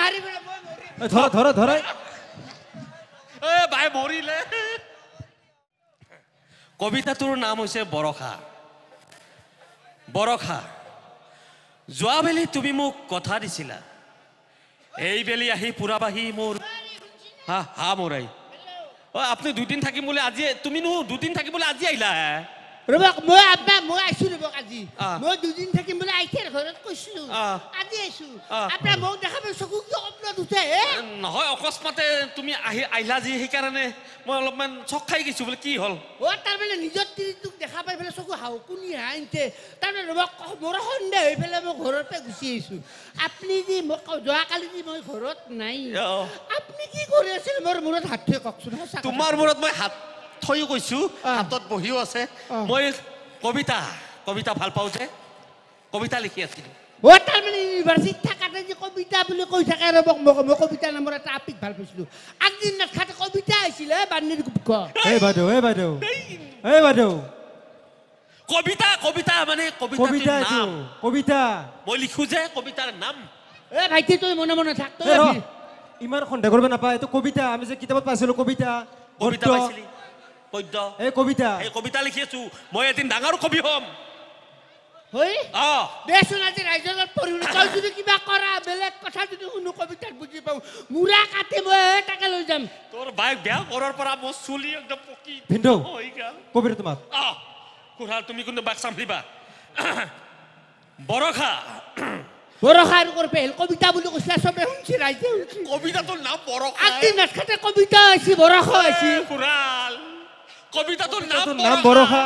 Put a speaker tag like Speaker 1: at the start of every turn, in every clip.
Speaker 1: মাৰি পেলাই মই মৰিম।
Speaker 2: ধৰা ধৰা ধৰা।
Speaker 3: এ ভাই মৰিলে। কবিতাটোৰ নাম হৈছে বৰষা। বৰষা, যোৱাবেলি তুমি মোক কথা দিছিলা, এইবেলি আহি পুৰাবাহি মোৰ হা হা মৰাই। অ আপুনি দুদিন থাকিম বুলি আজি, তুমিনো দুদিন থাকিম বুলি আজি আহিলা হে?
Speaker 1: ৰ'বক, মই আব্বা মই আহিছো ৰ'বক আজি। মই দুদিন থাকিম বুলি আইতাৰ ঘৰত কৈছিলো, আজি আহিছো। আপোনাৰ মোক দেখা পাই চকু কিয় কপলত উঠে হে?
Speaker 3: নহয়, অকস্মাতে তুমি আহি আহিলা যি, সেইকাৰণে মই অলপমান চক খাই গৈছো বোলে কি হ'ল।
Speaker 1: অ তাৰমানে নিজৰ তিৰিটোক দেখা পাই পেলাই চকু হাও কুনি হাঁহিছে। তাৰমানে ৰ'বক, মোৰ সন্দেহ হৈ পেলাই মই ঘৰৰ পৰা গুচি আহিছো। আপুনি যি মোক যোৱাকালি যি মই ঘৰত নাই, আপুনি কি কৰি আছিল মোৰ মূৰত হাত থৈ কওকচোন সঁচা।
Speaker 3: তোমাৰ মূৰত মই হাত থৈ কৈছো, হাতত বহিও আছে। মই কবিতা কবিতা ভাল পাওঁ যে, কবিতা লিখি আছিলো।
Speaker 1: অ তাৰমানে ইউনিভাৰ্চিটিত থাকাতে যে কবিতা বুলি কৈ থাকে ৰ'বক, মই কবিতা নামৰ এটা আপিক ভাল পাইছিলো। আগদিনা খাতে কবিতা আহিছিলে বান্নীৰ গুপ্ত।
Speaker 2: এই বাইদেউ, এই বাইদেউ, এই বাইদেউ,
Speaker 3: কবিতা কবিতা মানে কবিতাটোৰ নাম।
Speaker 2: কবিতা
Speaker 3: মই লিখো যে কবিতাৰ নাম।
Speaker 1: এ ভাইটি তই মনে মনে থাক, তই
Speaker 2: ইমান সন্দেহ কৰিব নাপায়। এইটো কবিতা আমি যে কিতাপত পাইছিলো, কবিতা
Speaker 3: কবিতা পাইছিলি, পদ্য,
Speaker 2: এই কবিতা,
Speaker 3: এই কবিতা লিখি আছো। মই এদিন ডাঙৰ কবি হ'ম।
Speaker 1: হয় দেচোন, আজি ৰাইজৰ লগত পঢ়ি তই যদি কিবা কৰা বেলেগ কথা যদি শুনো কবিতাত বুজি পাওঁ, মূৰা কাটি মই তাকে লৈ যাম।
Speaker 3: তোৰ বাইক বেয়া কৰাৰ পৰা মোৰ চুলি একদম পকি
Speaker 2: ভিন্দৌ হৈ গ'ল। কবিতা তোমাক
Speaker 3: খুৰা, তুমি কিন্তু বাক চাম্ভিবা। বৰষা,
Speaker 1: বৰষা আৰু কৰপে আহিল কবিতা বুলি কৈছিলা, চবে শুনছি, ৰাইজে শুনছি।
Speaker 3: কবিতাটোৰ নাম বৰষা।
Speaker 1: আগদিন নাখাতে কবিতা আহিছি, বৰষা আহিছি।
Speaker 3: খুৰাল, কবিতাটোৰ নাম বৰষা।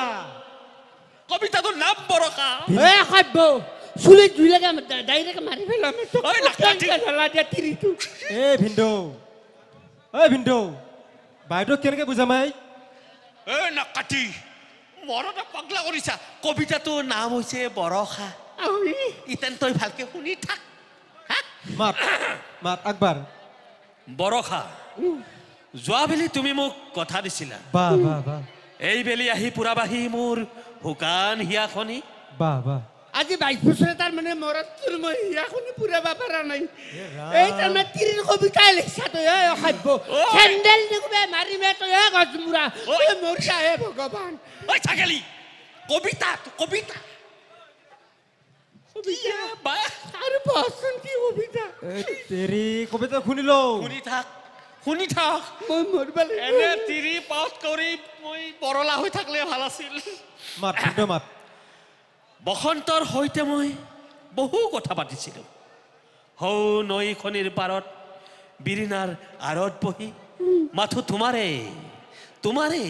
Speaker 3: কবিতাটোৰ নাম বৰষা।
Speaker 1: এ সভ্য, চুলিত জুই লগা ডাইৰেক্ট মাৰি পেলাম।
Speaker 2: এই ভিন্দৌ, এই ভিন্দৌ, বাইদেউ কেনেকে বুজাম? এই
Speaker 3: এ নাকাটি, মৰতে পাগলা কৰিছা। কবিতাটোৰ নাম হৈছে বৰষা। ইতেন তই ভালকে শুনি থাক।
Speaker 2: মাত মাত আকবাৰ।
Speaker 3: বৰষা, যোৱাবেলি তুমি মোক কথা দিছিলা,
Speaker 2: বাহ বাহ বাহ,
Speaker 3: এইবেলি আহি পুৰাবাহি মোৰ শুকান হিয়াখনি।
Speaker 2: বাহ বাহ।
Speaker 1: আজি 22 বছৰে তাৰমানে মৰত তোৰ মই হিয়াখনি পুৰাব পৰা নাই। এই তাৰমানে তিৰিৰ কবিতাই লিখিছা তই, অসাভ্য। চেণ্ডেল নিকুবে মাৰিমে তই গছমূৰা, তই মৰিছা হে ভগৱান।
Speaker 3: ঐ ছাগলী, কবিতা কবিতা
Speaker 1: আৰু পঢ়চোন কি কবিতা।
Speaker 2: তেৰি কবিতা শুনি লওঁ।
Speaker 3: শুনি থাক, শুনি থাক।
Speaker 1: মই মৰিব লাগিব।
Speaker 3: এনে তিৰি পাউত কৰি মই বৰলা হৈ থাকিলে ভাল আছিল।
Speaker 2: মাত মাত।
Speaker 3: বসন্তৰ সৈতে মই বহু কথা পাতিছিলোঁ। হৌ নৈখনিৰ পাৰত বিৰিণাৰ আঁৰত বহি মাথো তোমাৰে তোমাৰে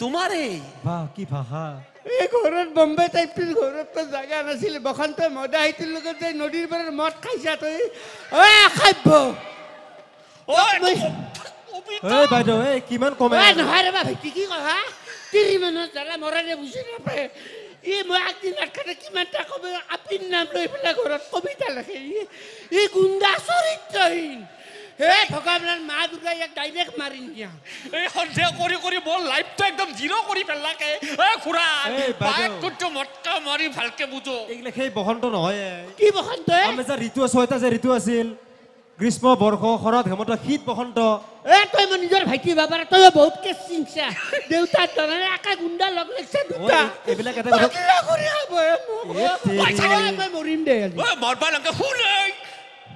Speaker 3: তোমাৰে।
Speaker 2: বাহ কি ভাষা।
Speaker 1: এই ঘৰত বম্বে টাইপটোৰ ঘৰততো জাগা নাছিল। বসন্ত মদা সেইটোৰ লগত যাই নদীৰ পাৰত মদ খাইছা তই। ঐ অসাভ্য।
Speaker 2: এই বাইদেউ, এই কিমান কমে।
Speaker 1: নহয় ৰবা ভাইটি, কি কথা তিৰি মানুহ জ্বালা মৰাৰে বুজি নাপায়। ই মই আগদিনা খাতে কিমানটা কবি আপিৰ নাম লৈ পেলাই ঘৰত কবিতা লিখে। ই গুণ্ডা চৰিত্ৰহীন। হে ভগৱানৰ মা দুৰ্গা ইয়াক ডাইৰেক্ট মাৰিম দিয়া।
Speaker 3: এই সন্দেহ কৰি কৰি মোৰ লাইফটো একদম জিৰ' কৰি পেলাকে। এই খুৰা, বাইকটো মটকা মাৰি ভালকে বুজো।
Speaker 2: এইগিলা সেই বসন্ত নহয়।
Speaker 1: কি বসন্ত?
Speaker 2: আমি যে ঋতু, ছয়টা যে ঋতু আছিল, গ্ৰীষ্ম, বৰ্ষ, শৰৎ, হেমন্ত, শীত, বসন্ত।
Speaker 1: এ তই মই নিজৰ ভাইটি বাবাৰ তই বহুত কেছ চিংছা। দেউতাৰ দৰে একা গুণ্ডা লগ লাগিছে দুটা।
Speaker 2: এইবিলাক এটা কথা
Speaker 1: মই মৰিম দে আজি।
Speaker 3: ঐ মৰবা লাগে শুন।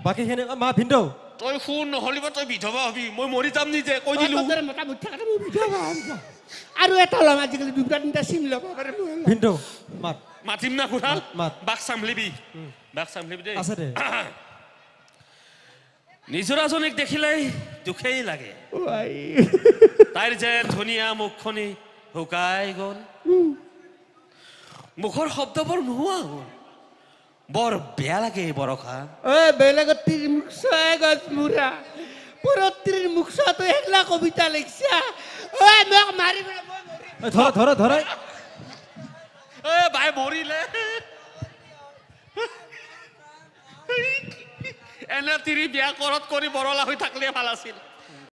Speaker 2: বাকীখিনি মা ভিন্দৌ,
Speaker 3: তই শুন, নহ'লিব তই বিধৱা হবি। মই মৰি যাম নিজে কৈ দিলো।
Speaker 1: আৰু এটা ল'ম আজিকালি দুটা তিনিটা চিম ল'ব পাৰে।
Speaker 2: ভিন্দৌ মাত
Speaker 3: মাতিম না খুৰা, বাক চাম্ভলিবি, বাক চাম্ভলিবি দেই।
Speaker 2: আছে দে।
Speaker 3: নিজৰাজনীক দেখিলেই দুখেই লাগে। তাইৰ যে ধুনীয়া মুখখনি শুকাই গ'ল, মুখৰ শব্দবোৰ নোহোৱা হ'ল, বৰ বেয়া লাগে বৰষা।
Speaker 1: ঐ বেলেগত তিৰি মুখ চোৱাই গছ মূৰা, পৰত তিৰিৰ মুখ চোৱা তই সেইগিলা কবিতা লিখিছা। ঐ মোক মাৰি পেলাই মই মৰিম।
Speaker 2: ধৰা ধৰা ধৰা।
Speaker 3: এ ভাই মৰিলে। এনে তিৰি বিয়া কৰত কৰি বৰলা হৈ থাকিলে ভাল আছিল।